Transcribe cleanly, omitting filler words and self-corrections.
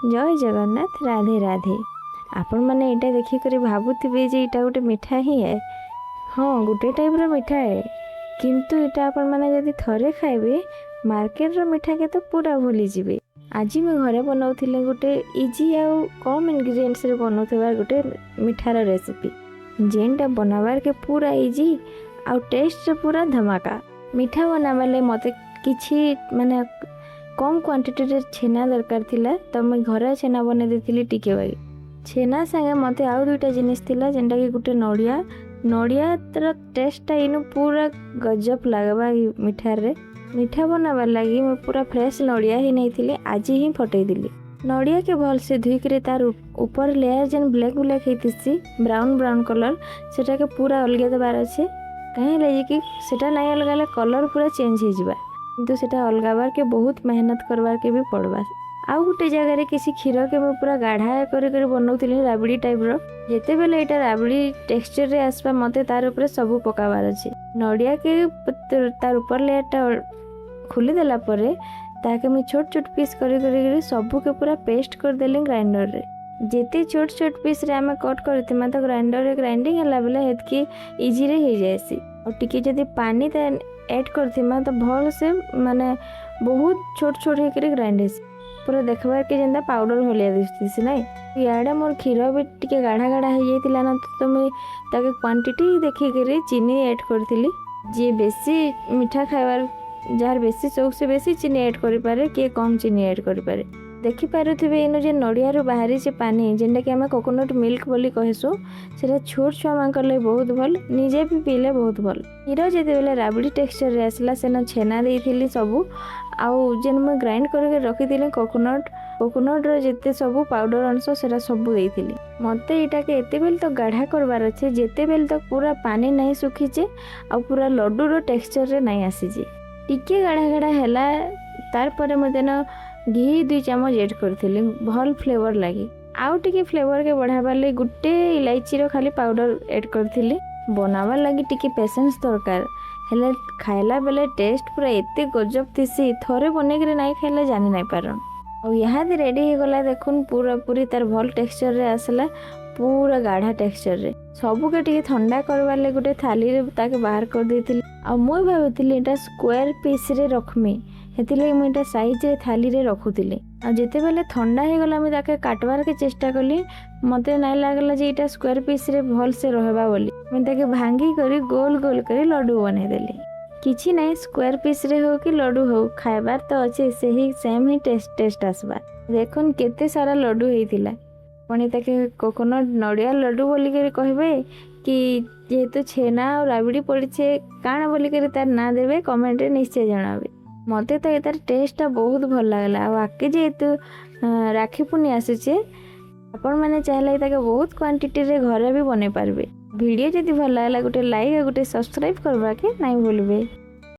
ଜୟ ଜଗନ୍ନାଥ, ରାଧେ ରାଧେ। ଆପଣମାନେ ଏଇଟା ଦେଖିକରି ଭାବୁଥିବେ ଯେ ଏଇଟା ଗୋଟେ ମିଠା ହିଁ ଏ। ହଁ, ଗୋଟେ ଟାଇପ୍ର ମିଠା ଏ, କିନ୍ତୁ ଏଇଟା ଆପଣମାନେ ଯଦି ଥରେ ଖାଇବେ, ମାର୍କେଟର ମିଠାକେ ତ ପୁରା ଭୁଲିଯିବେ। ଆଜି ମୁଁ ଘରେ ବନାଉଥିଲି ଗୋଟେ ଇଜି ଆଉ କମ୍ ଇନଗ୍ରିଡ଼ିଏଣ୍ଟସରେ ବନାଉଥିବା ଗୋଟେ ମିଠାର ରେସିପି, ଯେନ୍ଟା ବନାବାରକେ ପୁରା ଇଜି ଆଉ ଟେଷ୍ଟରେ ପୁରା ଧମାକା। ମିଠା ବନାବାର ଲାଗି ମୋତେ କିଛି ମାନେ କମ୍ କ୍ୱାଣ୍ଟିଟିରେ ଛେନା ଦରକାର ଥିଲା, ତ ମୁଇଁ ଘରେ ଛେନା ବନେଇ ଦେଇଥିଲି ଟିକେ ବାଗି। ଛେନା ସାଙ୍ଗେ ମୋତେ ଆଉ ଦୁଇଟା ଜିନିଷ ଥିଲା, ଯେନ୍ଟାକି ଗୋଟେ ନଡ଼ିଆ। ନଡ଼ିଆର ଟେଷ୍ଟଟା ଇନୁ ପୁରା ଗଜବ ଲାଗ୍ବା ଇ ମିଠାରେ। ମିଠା ବନାବାର ଲାଗି ମୁଇଁ ପୁରା ଫ୍ରେଶ୍ ନଡ଼ିଆ ହିଁ ନେଇଥିଲି, ଆଜି ହିଁ ଫଟେଇଥିଲି। ନଡ଼ିଆକେ ଭଲସେ ଧୁଇକିରି ତାର ଉପର ଲେୟାର ଯେନ୍ ବ୍ଲାକ୍ ବ୍ଲାକ୍ ହେଇଥିସି, ବ୍ରାଉନ୍ ବ୍ରାଉନ୍ କଲର୍, ସେଟାକେ ପୁରା ଅଲଗେଇ ଦେବାର ଅଛେ। କାହିଁ ଲାଗି କି ସେଟା ନାଇଁ ଅଲଗାଲେ କଲର୍ ପୁରା ଚେଞ୍ଜ ହେଇଯିବା। କିନ୍ତୁ ସେଟା ଅଲଗାବାରକେ ବହୁତ ମେହନତ କରବାରକେ ବି ପଡ଼ବା। ଆଉ ଗୋଟେ ଜାଗାରେ କିଛି କ୍ଷୀରକେ ମୁଁ ପୁରା ଗାଢ଼ା କରି କରି ବନଉଥିଲି ରାବିଡ଼ି ଟାଇପ୍ର। ଯେତେବେଲେ ଏଇଟା ରାବିଡ଼ି ଟେକ୍ସଚରରେ ଆସବା, ମୋତେ ତାର ଉପରେ ସବୁ ପକାବାର ଅଛି। ନଡ଼ିଆକେ ତାର ଉପର ଲେୟାରଟା ଖୋଲିଦେଲା ପରେ ତାହାକେ ମୁଇଁ ଛୋଟ ଛୋଟ ପିସ୍ କରି କରି କରି ସବୁକେ ପୁରା ପେଷ୍ଟ କରିଦେଲି ଗ୍ରାଇଣ୍ଡରରେ। ଯେତେ ଛୋଟ ଛୋଟ ପିସ୍ରେ ଆମେ କଟ୍ କରିଥିମା, ତ ଗ୍ରାଇଣ୍ଡରରେ ଗ୍ରାଇଣ୍ଡିଙ୍ଗ ହେଲା ବେଲେ ହେତ୍କି ଇଜିରେ ହେଇଯାଏସି। ଆଉ ଟିକେ ଯଦି ପାନି ତା ଆଡ଼୍ କରିଥିମା, ତ ଭଲସେ ମାନେ ବହୁତ ଛୋଟ ଛୋଟ ହେଇକରି ଗ୍ରାଇଣ୍ଡ ହେସି, ପୁରା ଦେଖବାର୍କେ ଯେନ୍ତା ପାଉଡ଼ର ଭଳିଆ ଦିଶୁଥିସି ନାଇଁ। ଇଆଡ଼େ ମୋର୍ କ୍ଷୀର ବି ଟିକେ ଗାଢ଼ା ଗାଢ଼ା ହେଇଯାଇଥିଲା ନା, ତ ମୁଇଁ ତାକେ କ୍ୱାଣ୍ଟିଟି ଦେଖିକରି ଚିନି ଆଡ଼୍ କରିଥିଲି। ଯିଏ ବେଶୀ ମିଠା ଖାଇବାର, ଯାହାର ବେଶୀ ସଉକ, ସେ ବେଶୀ ଚିନି ଆଡ଼୍ କରିପାରେ, କିଏ କମ୍ ଚିନି ଆଡ଼୍ କରିପାରେ। ଦେଖିପାରୁଥିବେ ଇନୁ ଯେ ନଡ଼ିଆରୁ ବାହାରିছে ପାନି, ଯେନ୍ଟାକି ଆମେ କୋକୋନଟ୍ ମିଲ୍କ ବୋଲି କହେସୁଁ। ସେଟା ଛୋଟ ଛୁଆମାନଙ୍କର ଲାଗି ବହୁତ ଭଲ, ନିଜେ ବି ପିଇଲେ ବହୁତ ଭଲ। କ୍ଷୀର ଯେତେବେଲେ ରାବିଡ଼ି ଟେକ୍ସଚରରେ ଆସିଲା, ସେନ ଛେନା ଦେଇଥିଲି ସବୁ ଆଉ ଯେନ୍ ମୁଇଁ ଗ୍ରାଇଣ୍ଡ କରିକି ରଖିଥିଲି କୋକୋନଟ୍, କୋକୋନଟ୍ର ଯେତେ ସବୁ ପାଉଡ଼ର ଅଂଶ, ସେଟା ସବୁ ଦେଇଥିଲି। ମୋତେ ଏଇଟାକେ ଏତେବେଲେ ତ ଗାଢ଼ା କରବାର ଅଛି, ଯେତେବେଲେ ତ ପୁରା ପାନି ନାଇଁ ଶୁଖିଛେ ଆଉ ପୁରା ଲଡ଼ୁର ଟେକ୍ସଚରରେ ନାଇଁ ଆସିଛି। ଟିକେ ଗାଢ଼ା ଗାଢ଼ା ହେଲା, ତାରପରେ ମୁଇଁ ତେନ ଘି 2 ଚାମଚ ଏଡ୍ କରିଥିଲି ଭଲ୍ ଫ୍ଲେଭର୍ ଲାଗି। ଆଉ ଟିକେ ଫ୍ଲେଭର୍କେ ବଢ଼ାବାର୍ ଲାଗି ଗୋଟେ ଇଲାଇଚିର ଖାଲି ପାଉଡ଼ର ଏଡ୍ କରିଥିଲି। ବନାବାର୍ ଲାଗି ଟିକେ ପେସେନ୍ସ ଦରକାର, ହେଲେ ଖାଇଲା ବେଲେ ଟେଷ୍ଟ ପୁରା ଏତେ ଗଜବ ଥିସି, ଥରେ ବନେଇକିରି ନାଇଁ ଖାଇଲେ ଜାନି ନାଇଁ ପାରନ୍। ଆଉ ଇହାଦେ ରେଡ଼ି ହେଇଗଲା। ଦେଖୁନ୍, ପୁରାପୁରି ତାର ଭଲ୍ ଟେକ୍ସଚରରେ ଆସିଲା, ପୁରା ଗାଢ଼ା ଟେକ୍ସଚରରେ। ସବୁକେ ଟିକେ ଥଣ୍ଡା କରବାର୍ ଲାଗି ଗୋଟେ ଥାଲିରେ ତାକେ ବାହାର କରିଦେଇଥିଲି। ଆଉ ମୁଇଁ ଭାବିଥିଲି ଏଇଟା ସ୍କୋୟାର ପିସ୍ରେ ରଖ୍ମି, ହେଥିଲାଗି ମୁଇଁ ଏଇଟା ସାଇଜ୍ରେ ଥାଲିରେ ରଖୁଥିଲି। ଆଉ ଯେତେବେଲେ ଥଣ୍ଡା ହେଇଗଲା, ମୁଇଁ ତାକେ କାଟବାର୍କେ ଚେଷ୍ଟା କଲି, ମତେ ନାଇଁ ଲାଗଲା ଯେ ଏଇଟା ସ୍କୋୟାର ପିସ୍ରେ ଭଲସେ ରହେବା ବୋଲି। ମୁଇଁ ତାକେ ଭାଙ୍ଗି କରି ଗୋଲ ଗୋଲ କରି ଲଡ଼ୁ ବନେଇଦେଲି। କିଛି ନାଇଁ, ସ୍କୋୟାର ପିସ୍ରେ ହଉ କି ଲଡ଼ୁ ହଉ, ଖାଇବାର ତ ଅଛେ, ସେହି ସେମ୍ ହିଁ ଟେଷ୍ଟ ଆସବା। ଦେଖୁନ୍, କେତେ ସାରା ଲଡ଼ୁ ହେଇଥିଲା। ପୁଣି ତାକେ କୋକୋନଟ୍ ନଡ଼ିଆ ଲଡ଼ୁ ବୋଲିକରି କହିବେ କି ଯେହେତୁ ଛେନା ଆଉ ରାବିଡ଼ି ପଡ଼ିଛେ, କାଣା ବୋଲିକରି ତାର ନାଁ ଦେବେ, କମେଣ୍ଟରେ ନିଶ୍ଚୟ ଜଣାବେ। ମତେ ତ ଏତାର ଟେଷ୍ଟଟା ବହୁତ ଭଲ ଲାଗଲା। ଆଉ ଆଗକେ ଯେହେତୁ ରାକ୍ଷୀ ପୁନି ଆସୁଛେ, ଆପଣମାନେ ଚାହିଁଲେ ତାକେ ବହୁତ କ୍ୱାଣ୍ଟିଟିରେ ଘରେ ବି ବନେଇ ପାରିବେ। ଭିଡ଼ିଓ ଯଦି ଭଲ ଲାଗଲା, ଗୋଟେ ଲାଇକ୍ ଆଉ ଗୋଟେ ସବସ୍କ୍ରାଇବ୍ କରବାକେ ନାଇଁ ଭୁଲବେ।